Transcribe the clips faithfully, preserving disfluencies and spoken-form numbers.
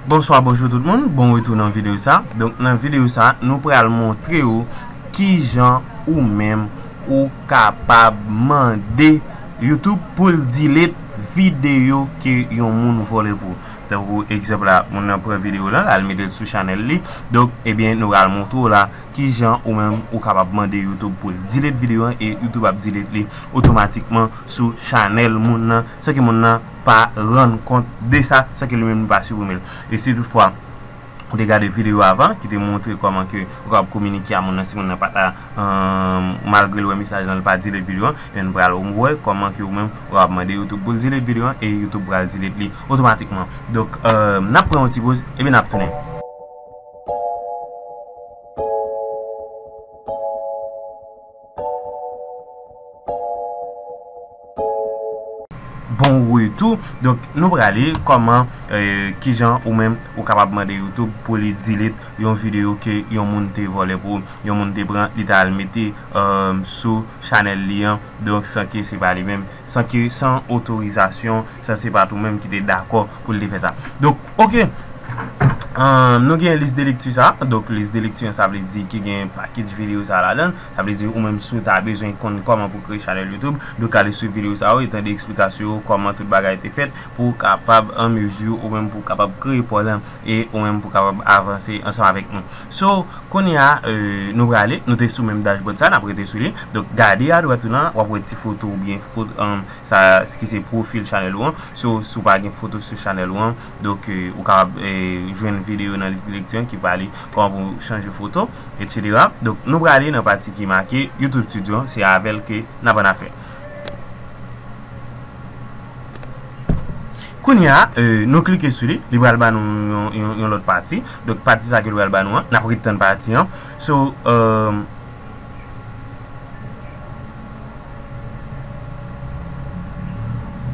Bonswa, bonjou tout moun, bon retou nan videyo sa. Donk nan videyo sa, nou pral montre w kijan ou menm ou kapab mande YouTube pou l delete videyo ke yon moun vòlè pou ou. Tankou egzanp la, moun nan pran videyo la, l al mete l sou chanèl li. Donk, ebyen, nou pral montre w la kijan ou menm ou kapab mande YouTube pou l delete videyo an e YouTube ap delete li otomatikman sou chanèl moun nan, san ke moun nan pa rann kont de sa, san ke li menm li pa siprime l. E si toutfwa ou te gade videyo avan ki te montre kòman ke ou kapab kominike a moun nan si moun nan pa ta, malgre l wè mesaj lan, li pa delete videyo an, ebyen nou pral wè kòman ke ou menm ou kapab mande YouTube pou l delete videyo an e YouTube pral delete li otomatikman. Donk, n ap pran yon ti poz, ebyen n ap tounen. Bon retou. Donk, nou prale kòman, kijan ou menm ou kapab mande YouTube pou li delete yon videyo ke yon moun te vòlè pou ou, yon moun te pran, li ta al mete sou chanèl li an. Donk, san ke se pa li menm, san ke, san otorizasyon, san se pa t ou menm ki te dakò pou l te fè sa. Donk, oke. Nou gen lis de lekti sa. Donk, lis de lekti an, sa vle di ki gen pakèt videyo sa ladan. Sa vle di ou menm si w ta bezwen konn kòman pou kreye chanèl YouTube, donk ale swiv videyo sa yo e tande eksplikasyon yo, kòman tout bagay te fèt pou w kapab an mezi ou menm pou w kapab kreye pa w lan e ou menm pou w kapab avanse ansanm avèk nou. So, kounye a, nou prale, nou te sou menm dashboard sa, n ap rete sou li. Donk, gade adwat ou lan, w ap wè ti foto oubyen foto, sa ki se pwofil chanèl ou an. So, si w pa gen foto sou chanèl ou an, donk, ou kapab jwenn videyo nan lis de lekti an ki pale kòman pou w chanje foto, etsetera. Donk, nou prale nan pati ki make YouTube Studio an, se avè l ke n ap annafè. Kounye a, nou klike sou li, li pral ba nou yon, yon, yon lòt pati. Donk, pati sa ke li pral ba nou an, n ap ret tann pati an. So,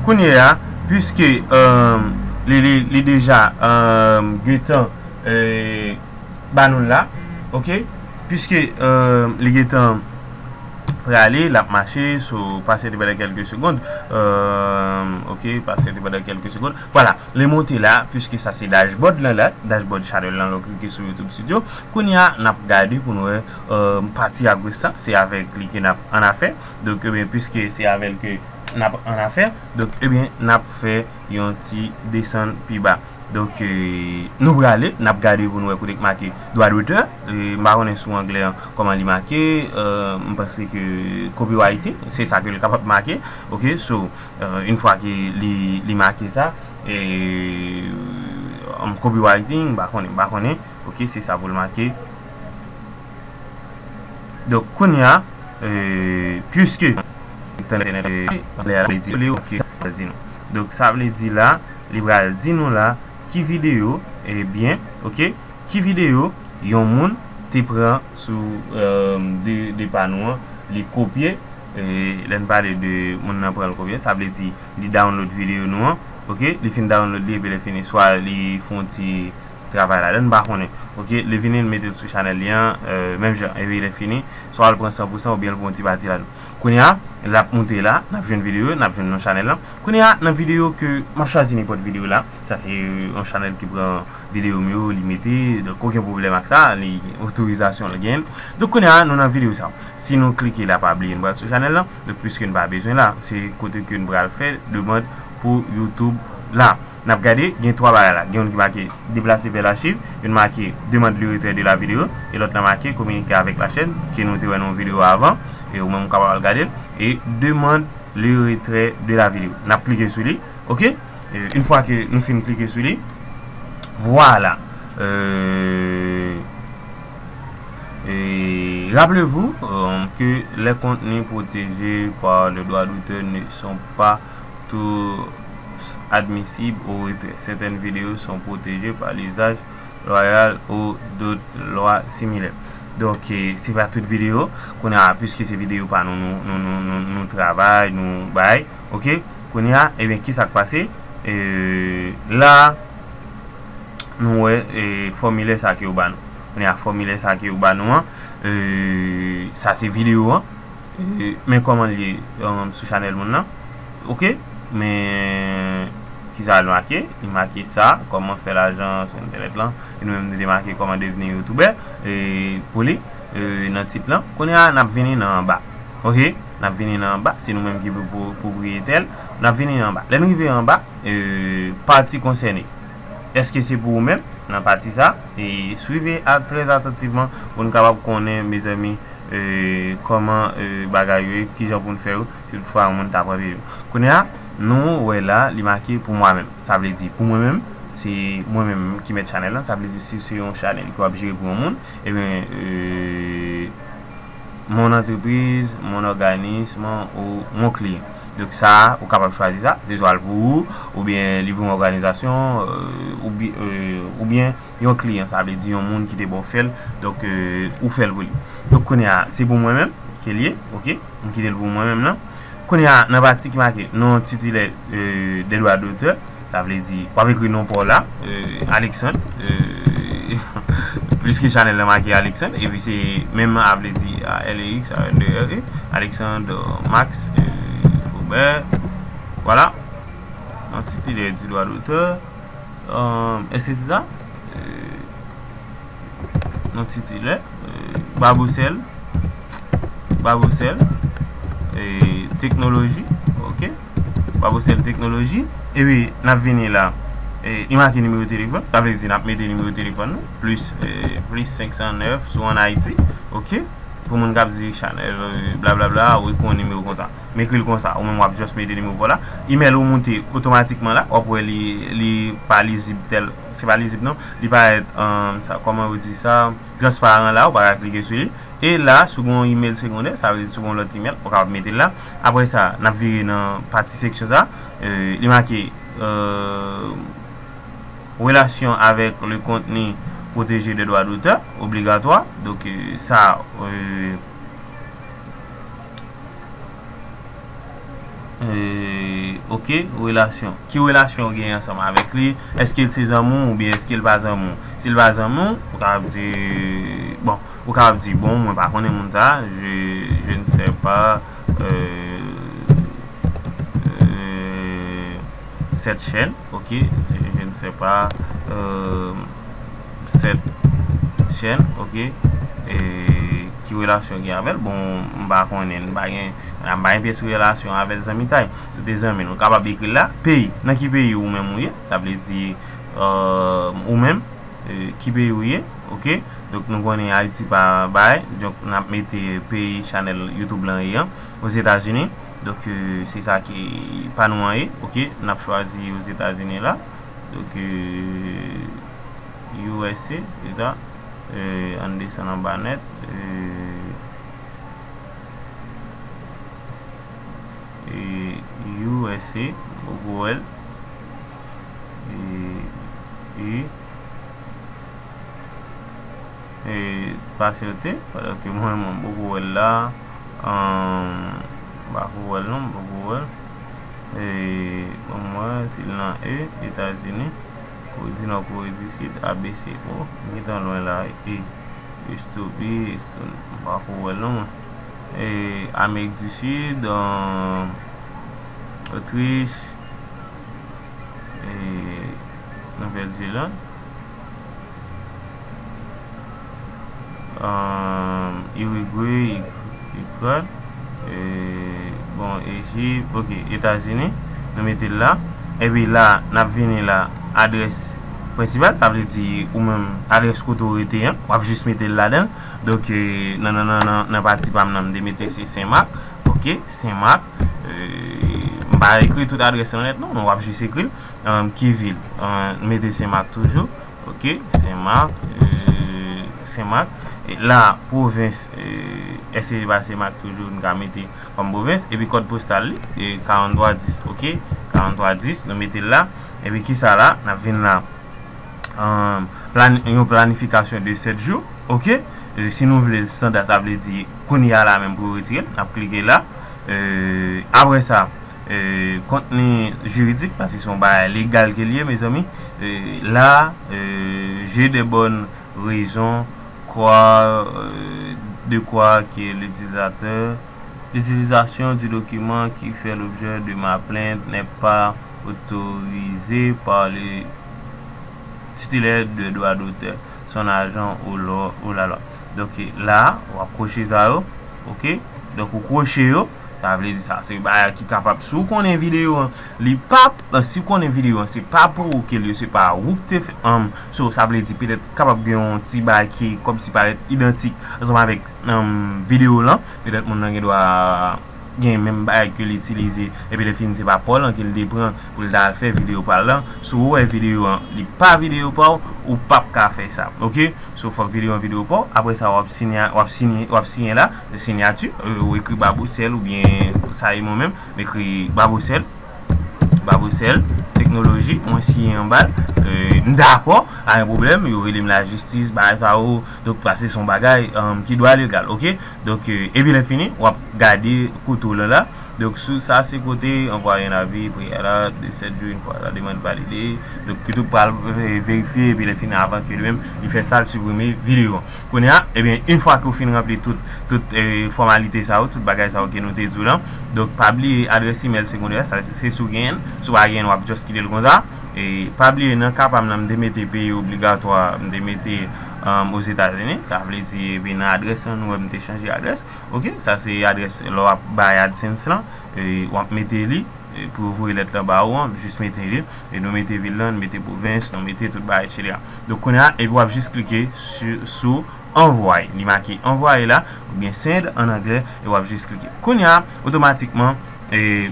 kounye a, piske li, li, li deja gentan ba nou l la, oke? Piske li gentan prale, l ap mache, so, pasyante pandan kèlke segonn. Oke, pasyante pandan kèlke segonn. Vwala, li monte la, piske sa se dashboard lan la, dashboard chanèl lan, lè w klike sou YouTube Studio. Kounye a, n ap gade pou n wè pati a goch sa, se avèk li ke n ap annafè. Donk, ebyen, piske se avè l ke n ap annafè, donk, ebyen, n ap fè yon ti desann pi ba. Donk, nou prale, n ap gade pou n wè kote k make dwa dotè. M pa konnen sou anglè an kòman li make. M panse ke copywriting, se sa ke l kapab make. Oke, so, yon fwa ke li, li make sa, copywriting, m pa konnen, m pa konnen. Oke, se sa pou l make. Donk, kounye a, piske donk, sa vle di la, li pral di nou la ki videyo, ebyen, oke, ki videyo yon moun te pran sou de, de pa nou an, li kopye, lè n pale de moun nan pran l kopye, sa vle di li download videyo nou an, oke, li fin download li, epi lè fini, swa li fè yon ti travay ladan, m pa konnen. Oke, li vini, li mete l sou chanèl li an, menm jan, epi lè fini, swa l pran san pou san oubyen l pran yon ti pati ladan. Kounye a, l ap moute la, n ap jwenn videyo, n ap jwenn non chanèl lan. Kounye a, nan videyo ke m ap chwazi nenpòt videyo la, sa se yon chanèl ki pran videyo m yo, li mete, donk okenn pwoblèm ak sa, li otorizasyon l genyen. Donk kounye a, nou nan videyo sa. Si nou klike la, pa bliye nou pral sou chanèl lan. Donk, piske n pa bezwen la, se kote ke n pral fè demann pou YouTube la. N ap gade, gen twa bagay la. Gen youn ki make déplacer vers l'archive, youn make demande le retrait de la vidéo, e lòt la make communiquer avec la chaîne, ke nou te wè nan yon videyo avan, e ou menm ou kapab al gade l, e demande le retrait de la vidéo. N ap klike sou li, oke? E, yon fwa ke nou fin klike sou li, vwala. E, e, rappelez-vous, euh, que les contenus protégés par le droit d'auteur ne sont pas tous admissibles au retrait. Certaines vidéos sont protégées par l'usage loyal ou d'autres lois similaires. Donk, e, se pa tout videyo. Kounye a, piske se videyo pa nou, nou, nou travay, nou bay, oke? Kounye a, ebyen, ki sa k pase? E, la, nou wè, e, fòmilè sa ke yo ba nou. Kounye a, fòmilè sa ke yo ba nou an, e, sa se videyo an. E, men kòman l ye, e, sou chanèl moun nan. Oke? Men, Kisa l make? Li make sa, comment faire l'argent sur internet lan. E nou menm nou te make comment devenir youtubeur, e, pou li, e, nan tit lan. Kounye a, n ap vini nan anba. Ok? N ap vini nan anba. Se nou menm ki pou, pou, pwopriyetè l. N ap vini nan anba. Lè n rive anba, e, pati konsène. Èske se pou ou menm nan pati sa? E swive a, trè atantivman pou n kapab konnen, mezanmi, e, kòman, e, bagay yo ye, kijan pou n fè yo, si toutfwa yon moun ta pran videyo. Kounye a, nou wè la, li make pou mwa menm. Sa vle di, pou mwen menm, se mwen menm ki mèt chanèl lan. Sa vle di, si se yon chanèl ke w ap jere pou yon moun, ebyen, e, mon entreprise, mon organisme ou mon client. Donk sa, ou kapab chwazi sa, se swa l pou ou, oubyen li pou yon òganizasyon, e, oubi-, e, oubyen yon kliyan, sa vle di yon moun ki te ba w fè l, donk, e, ou fè l pou li. Donk kounye a, se pou mwen menm ke l ye, ok? M kite l pou mwen menm nan. Kounye a, nan pati ki make non titilè, e, de dwa dotè, sa vle di, w ap ekri non pa w la, e, Alexandre, e, pliske chanèl la make Alexandre, epi se menm nan, a vle di, A L E X A N D R E, Alexandre Max, e, Faubert, vwala, non titilè di dwa dotè, e, èske se sa? E, non titilè, e, Babosèl, Babosèl, e, teknoloji, ok? Babosèl teknoloji, epi n ap vini la, e, li make nimewo telefòn, sa vle di n ap mete nimewo telefòn nou, plis, e, plis senk san nèf sou Ann Ayiti, ok? Pou moun k ap di chanèl, e, blablabla, ou ekri yon nimewo konsa. M ekri l konsa, ou menm w ap just mete nimewo pa w la. Email ou moute otomatikman la, w ap wè li, li pa lizib tèl, se pa lizib non, li parèt, e, sa, kòman yo di sa, transparan la, ou pa ka klike sou li. E la, si w gen yon email segondè, sa vle di si w gen yon lòt email, ou kapab mete l la. Apre sa, n ap vire nan pati seksyon sa, e, li make, e, relasyon avèk le kontni pwoteje de dwa dotè, obligatwa. Donk, e, sa, e, e, ok, relasyon. Ki relasyon w gen ansanm avèk li? Èske l se zanmi w oubyen èske l pa zanmi w? Si l pa zanmi w, ou kapab di, bon, ou kapab di, bon, mwen pa konnen moun sa, je, je ne sais pas, e, e, cette chaîne, ok, je, je ne sais pas, e, cette chaîne, ok, e, ki relasyon gen avè l, bon, m pa konnen, m pa gen, m pa gen pyès relasyon avè l, zanmitay, se te zanmi l, ou kapab ekri l la, peyi, nan ki peyi ou menm ou ye, sa vle di, e, ou menm, e, ki peyi ou ye, ok? Donk, nou konnen Ayiti pa bay, donk, n ap mete peyi chanèl YouTube lan ye an, Ozetazini. Donk, e, se sa ki pa nou an ye, ok? N ap chwazi Ozetazini la. Donk, e, U S A, se sa. E, ann desann anba nèt. E, e, U S A, m poko wè l. E, e, e, pa sèten, paske mwen, mwen, m poko wè l la. Ahn, m pako wè l non, m poko wè l. E, bon, mwen, si l nan E, Etazini, Kore di Nò, Kore di Sid, A B C. O, m gentan lwen la, E. Estopi, Eston, m pako wè l non, mwen. E, Amerik di Sid, ahn, Otrich, e, Nouvèl Zeland, ahn, Irigwe, Ik-, Ikrèn, e, bon, Ejip, ok, Etazini, nou mete l la. Epi la, n ap vini la, adrès prensipal, sa vle di ou menm, adrès kote w rete an, w ap jis mete l ladan l. Donk, e, nan, nan, nan, nan, nan pati pa m nan, m te mete se Senmak, ok, Senmak. E, m pa ekri tout adrès lan nèt non, men w ap jis ekri l. Ahn, ki vil? Ahn, mete Senmak toujou. Ok, Senmak, e, Senmak. E la, pwovens, e, èske se pa Senmak toujou, n ka mete kòm pwovens. Epi kòd postal li, e, karanntwa dis, ok, karanntwa dis, nou mete l la. Epi kisa la, n ap vin la. Ahn, plan-, yon planifikasyon de sèt jou, ok. E, si nou vle l estanda, sa vle di kounye a la menm pou yo retire l, n ap klike la. E, apre sa, e, kontni jiridik, paske se yon bagay legal ke l ye, mezanmi. E, la, e, j'ai de bonnes raisons croire, e, de croire que l'utilisateur, l'utilisation du document qui fait l'objet de ma plainte n'est pas autorisé par le titulaire de droit d'auteur, son agent ou la loi. Donk la, w ap kwoche sa yo, ok? Donk ou kwoche yo, sa vle di sa se bagay ki kapab, si w konnen videyo an, li pa, si w konnen videyo an, se pa pou ou ke l ye, se pa ou ki te fè, um, so, sa vle di petèt kapab gen yon ti bagay ki kòmsi parèt idantik ansanm avèk, um, videyo lan, petèt moun nan gen dwa gen menm bagay ke l itilize, epi lè fini se pa pa w lan ke l te pran pou l ta al fè videyo pa l lan. Si w wè videyo an, li pa videyo pa w, ou p ap ka fè sa, ok? So, fòk videyo an videyo pa w. Apre sa, w ap siyen, w ap siyen, w ap siyen la, siyati, euh, ou ekri Babocel oubyen sa e mwen menm, m ekri Babocel, Babocel Teknoloji, mwen siyen anba l, euh, m dakò, pa gen pwoblèm, yo rele m lajistis, bagay sa yo, donk, paske se yon bagay, euh, ki dwa legal, ok? Donk, euh, epi lè fini, w ap gade kote w lan la. Donk, sou sa, se kote anvwaye navi, preyalab, de sèt jou, yon fwa la demann valide. Donk, YouTube pral, euh, verifye, epi lè fini, avan ke li menm, li fè sa, l siprime videyo an. Kounye a, ebyen, yon fwa ke w fin ranpli tout, tout, euh, fòmalite sa yo, tout bagay sa yo ke nou te di w lan. Donk, pa bliye adrès imèl segondè, sa se si w genyen l. Si w pa genyen l, w ap just kite l konsa. E pa bliye nan ka pa m nan, m te mete peyi obligatwa, m te mete, um, Ozetazini. Sa vle di, epi nan adrès lan, nou wè m te chanje adrès. Ok, sa se adrès lè w ap bay AdSense lan, e w ap mete li, e pou yo voye lèt lan ba ou an, jis mete li, e nou mete vil lan, nou mete pwovens, nou mete tout bagay, etsetera. Donk, kounye a, epi w ap jis klike sou, sou anvwaye. Li make anvwaye la, oubyen send an anglè, e w ap jis klike. Kounye a, otomatikman, e,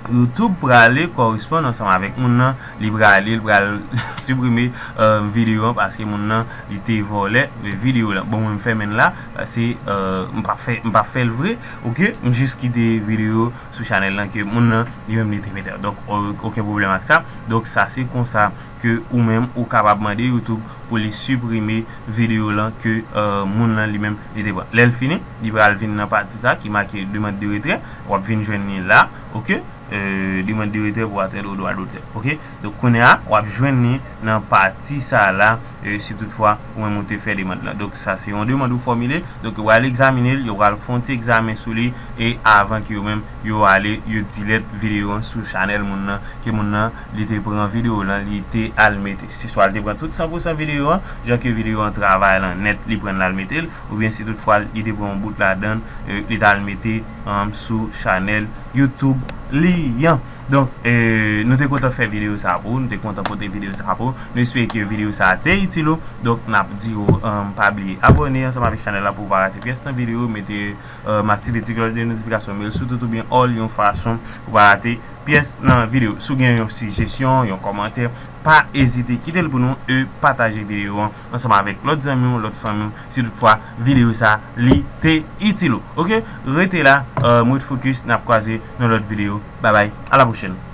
YouTube prale kòresponn ansanm avèk moun nan, li prale, li pral siprime, euh, videyo an, paske moun nan, li te vòlè, euh, videyo lan. Bon, mwen, m fèmen l la, paske, euh, m pa fè, m pa fè l vre, ok? M jis kite videyo sou chanèl lan ke moun nan, li menm, li te mete. Donk, o-, okenn pwoblèm ak sa. Donk, sa se konsa ke ou menm, ou kapab mande YouTube pou li siprime videyo lan ke, euh, moun nan, li menm, li te pran. Lè l fini, li pral vin nan pati sa ki make demande de retrait. W ap vin jwenn li la, ok? Euh, demande de retrait pour atteinte aux droits d'auteur, ok? Donk, kounye a, w ap jwenn li nan pati sa la, euh, si toutfwa ou menm ou te fè demann lan. Donk, sa se yon demann ou fòmile. Donk, yo pral egzamine l, yo pral fè yon ti egzamen sou li, e avan ke yo menm, yo ale, yo delete videyo an sou chanèl moun nan, ke moun nan, li te pran videyo lan, li te al mete. Se swa li te pran tout san pou san videyo an, jan ke videyo an travay lan nèt, li pran l al mete l, oubyen si toutfwa li te pran yon bout ladan l, euh, li t al mete, um, sou chanèl YouTube li an. Donk, euh, nou te kontan fè videyo sa pou ou, nou te kontan pote videyo sa pou ou. Nou espere ke videyo sa te itil ou. Donk, n ap di ou, um, pa bliye abòne ansanm avèk chanèl la pou w pa rate pyès nan videyo, mete, um, aktive ti klòch de notifikasyon, men sou tout oubyen all yon fason pou w pa rate pyès nan videyo. Si w gen yon sijesyon, yon kòmantè, pa ezite kite l pou nou e pataje videyo an ansanm avèk lòt zanmi w, lòt fanmi w, si toutfwa videyo sa li te itil ou. Ok? Rete la, euh, m ret fokis, n ap kwaze nan lòt videyo. Babay, a la pwochèn.